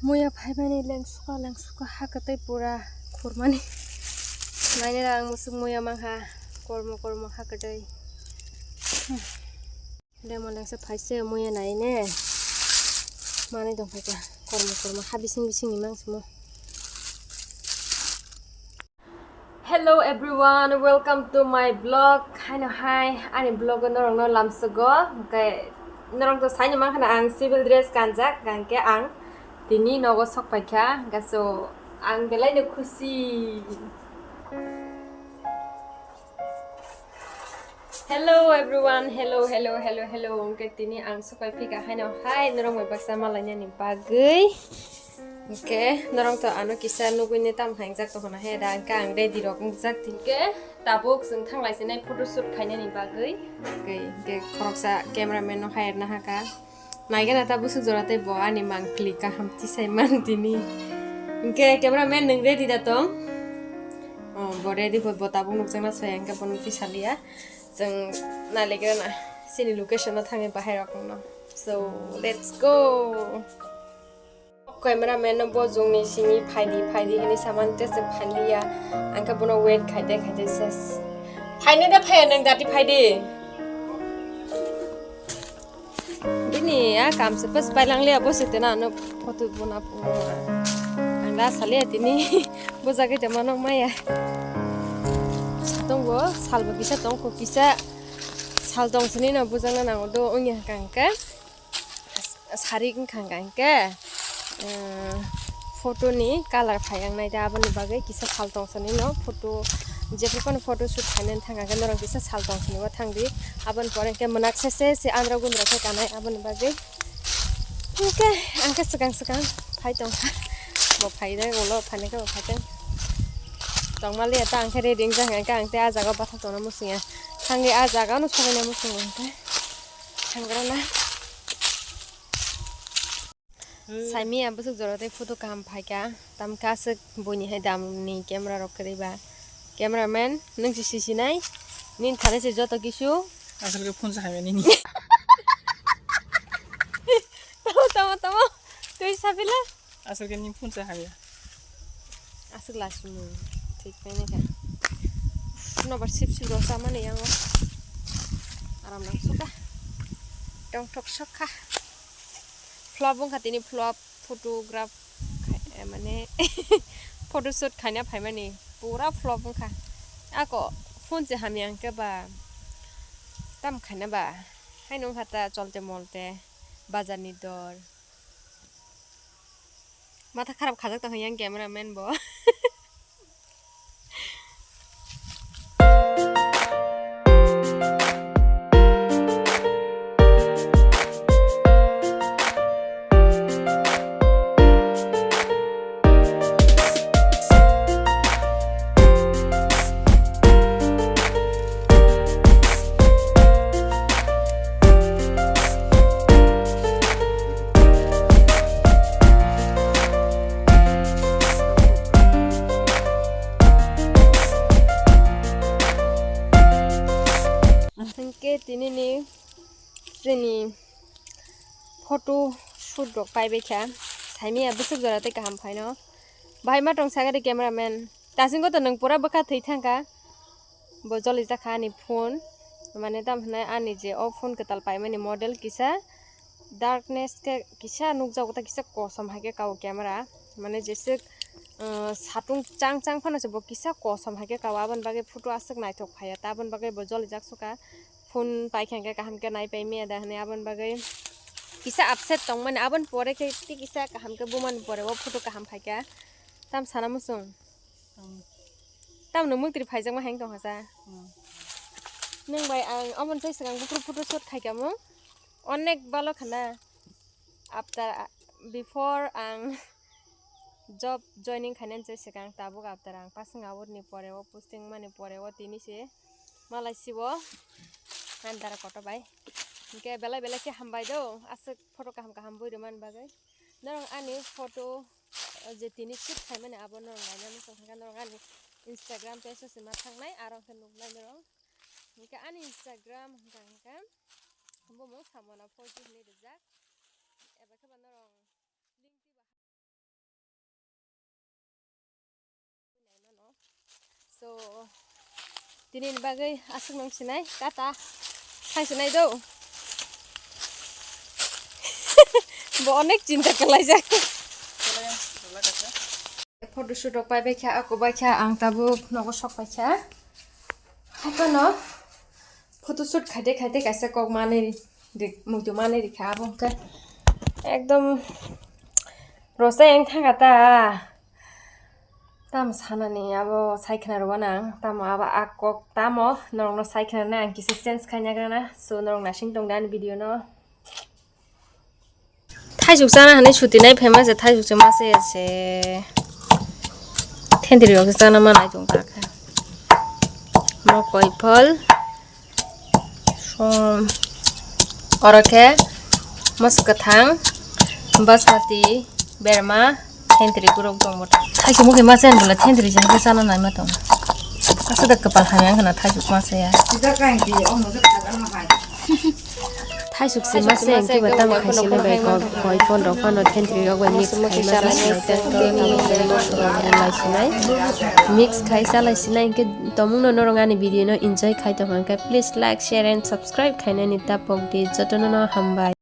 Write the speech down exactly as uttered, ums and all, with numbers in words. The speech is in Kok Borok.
Muya phaimani lengsuka lengsuka ha kwtwi pura khurmani. Nainai ang musuk muya mangha, kormo kormo ha kwtwi. Lemon lengsa phaise muya naine. Manwi dong phaikha kormo kormo ha bising bising ni mangsimo. Hello everyone, welcome to my vlog. Haino hai, ani vlog o norokno lamsogo. Hwnkhe norok to saini mankha na ang civil dress kanjak, hwnkhe ang tini nogo sok paikha. Hwnkhe so ang belai no khusi. Hello everyone, hello, hello, hello, hello. Hwnkhe tini ang sok pai phika haino hai norok bai baksa malainani bagwi. Hwnkhe norok to ano kisa nugwi ne tam khaingjak tongkha na he da, hwnkhe ang ready rok wngjak tini. Hwnkhe tabuk chwng thanglai sinai photo shoot khainani bagwi. Hwnkhe, hwnkhe khoroksa cameraman no hire na haka. Naigana ta busuk jora tei bo ani mangpili kaham tisai man tini. Hwnkhe cameraman nwng ready da tong? Oh, bo ready bo, bo tabuk nukjakna soya hwnkhe bono tisaliya. Chwng nailegrana chini location no thangwi bahai rok no. So, let's go. Cameraman no bo jungni simi phaidi, phaidi hinwi saman tei se phailiya. Angkhe bono wait khaide, khaide ses. Phaine da phaya nwng dati phaidi. Bini a kam se pas pai lang le abo se tena no photo bona puna. Ang da sale tini bo jaga de manok maya. Satong bo sal bo kisa tong ko kisa sal tong sini no bujang na nango do ongya kang ka. Sari wngkha hwnkha hwnkhe, eh, photo ni colour phai ang nai da, aboni bagwi kisa sal tong sani no photo, jephru phano photo shoot khainani thang khe norok kisa sal tong sani o thang di, aboni pore hwnkhe mwnak se se se andro gundro khe kanai, aboni bagwi hwnkhe ang khe swkang swkang phai tong kha, bo phai de ulo phainai khe bo phai tong tong mali ta ang khe ready wngjak hwnkhe ang tei ah jaga o bathak tongna muchung ya, thangwi ah jaga no sobaina muchung hwnkhe. Thangrana. Saimia bwswk jora tei photo kaham phaikha. Tamkhe aswk buini hai damni camera rok kwrwi ba. Cameraman, nwng se sisinai. Nini thani se joto kisu. Aswk khe phone se hamya nini. Tamo, tamo, tamo. Twi sapila. Aswk khe nini phone se hamya. Aswk lasimung thik painai kha. Nobar sip sip rw chamani yango. Aram nang suka. Tongthok sok kha. Flop wngkha tini flop photograph khai-, eh, mane photo shoot khaina phaimani pura flop wngkha. Ako phone se hamya hwnkhe ba tam khaina ba. Haino wngkha ta cholte molte bazar ni dor. Matha kharap khajak tong yang cameraman bo. Hwnkhe tinini chini photo shoot rok paibai kha, saimia bwswk jora tei kaham phaino. Bahai ma tong sakha de cameraman, tasingo to nwng pura bwkha thwi thangkha. Bo jolijak kha ani phone, mane tamo hwnai ani je o phone kwtal paimani model kisa darkness khe kisa nukjago, ta kisa kosom hai khe kao camera, mane jeswk, uh, satung chang chang phano se bo kisa kosom hai khe kao, aboni bagwi photo aswk naithok phaiya, ta aboni bagwi bo jolijak sukha. Phone paikha hwnkhe kaham khe nai pai maya da hwnwi, aboni bagwi kisa upset tongmani, aboni pore khe tei kisa kaham khe bumani pore o photo kaham phaikha. Tam sana muchung. Tam. Tam nwng mukti phaijak ma heng tong hasa. Hmm. Nwng bai ang omo chai swkang buphuru photo shoot khaikha mo. Onek balo khana. After, before ang job joining khainani chai swkang tabuk after ang passing out ni pore o posting mani pore o tini se malai sibo andara koto bai. Hwnkhe belai belai khe hambai do aswk photo kaham kaham bui rwmani bagwi. Norok ani photo, o je tini shoot khaimani abo norok naina muchung kha, norok ani Instagram page o se ma thangnai, aro khe nuknai norok. Hwnkhe ani Instagram hwnkha hwnkhe bumung Samona four G hinwi rijak. Eba khe ba norok link twi ba To, tini ni bagwi aswk nang sinai, tata. Thang sinai do. Bo onek chinta kalaijak. Photoshoot rok pai bai kha, ako bai kha, ang tabuk nogo sok pai kha. Haphano photoshoot khaite khaite kaisa kok manwi ri-, muitu manwi rikha abo hwnkhe ekdom rosai ang thangkha ta. Tamo sanani abo sai khna rwna ang, tamo abo a kok tamo norokno sai khna rwna ang kisa change khaina gana, so norok naising tongdi ani video no. Thaisuk chana hinwi suti nai phaima se thaisuk se mase se. Thentri rok se chana manai tong ta kha. Mokoi phol. Som. Oro khe moso kwthang, basmati, berma, thentri gurok tong bo. Thaisuk mokhe mase ani bwla thentri jani khe chana naima tong. Aswk da kwpal hamya wngkha na thaisuk mase ya. Thaisuk se mase wngkhe bo tamo khaisile bai kok koi phone rok phano thentri rok bai mix khai ma lai sinai. Mix khai cha lai sinai hwnkhe tomungno norok ani video no enjoy khai tong kha hwnkhe please like, share and subscribe khainani ta pok di, jotono no hambai.